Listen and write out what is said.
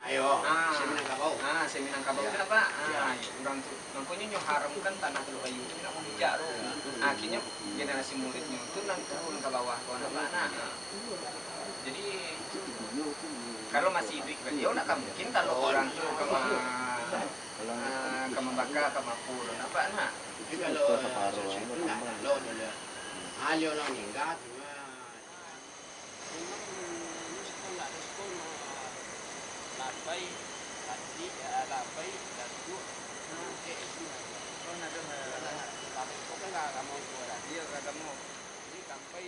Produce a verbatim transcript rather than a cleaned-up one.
Ayo, ah, si Minangkabau. Ah, si Minangkabau tu apa? Ah, urang tu. Mangkonyo nyo haramkan tanah Teluk Ayu tu nak mamijak tu. Akhirnyo generasi muridnyo tu nan turun ka bawah ko, nampak nak? Jadi, kalau masih iduik baliau, nak ka mungkin kalau urang tu ka ma-, ah, ka mambaka, ka mapo tu, nampak nak? Tapi kalau, ah, tu nak, kalau tu lah. Ah, baliau lah maningga tu, ah. Labai, batik, ah, labai, daguak, kek, itu. Iyo, agamo. Jadi, sampai